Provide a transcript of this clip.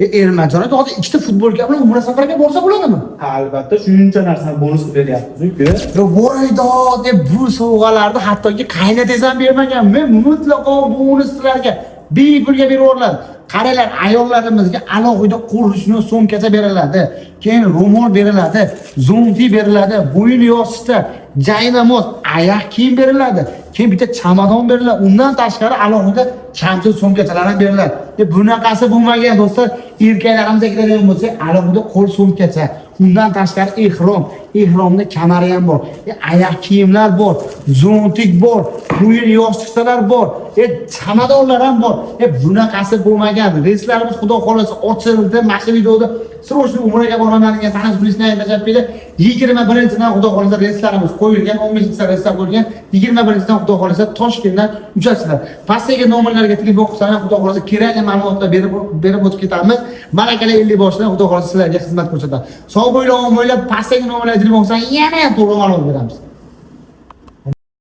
Ermanjon aka, hozir ikkita futbolka bilan Umra safariga borsa bo'ladimi? Ha, albatta, shuncha narsani bonus qilib beryapmiz-ku. Yo, voy dod, bu sovg'alarni hattoki qaynatangiz ham bermagan. Men mutlaqo bonus sizlarga bepulga beraveriladi. Qaranglar, ayollarimizga alohida qo'rishni sumkacha beriladi. Keyin ro'mol beriladi, zonti beriladi, bo'yin yostiqcha, jaynamoz, oyoq kiyim beriladi. Keyin bitta chamadon beriladi. Undan tashqari alohida shamsil sumkachalar ham beriladi. Bunaqasi bo'lmagan, do'stlar. Erkaklarimizga keladigan bo'lsak, alohida qo'l sumkacha, undan tashqari ehrom, ehromni kamari ham bor. Oyoq kiyimlar bor, zontik bor, bo'yin yostiqchalar bor, chamadonlar ham bor. Bunaqasi bo'lmagan. Reyslarimiz, xudo xohlasa, ochildi. Mana shu videoda срочно umraga boraman degan tanish bilishni tashlab berdi. 21-dan, xudo xohlasa, reyslarimiz qo'yilgan, 15 reyslar qo'yilgan. 21-dan, xudo xohlasa, Toshkentdan uchasizlar. Pastdagi nomerlarga telefon qilsanglar, xudo xohlasa, kerakli ma'lumotlar berib o'tib ketamiz. Malakali 50 boshidan, xudo xohlasa, sizlarga xizmat ko'rsatadi. Sog' bo'linglar, omon bo'linglar. Pastdagi nomerlarga telefon qilsang, yana ham to'g'ri ma'lumot beramiz.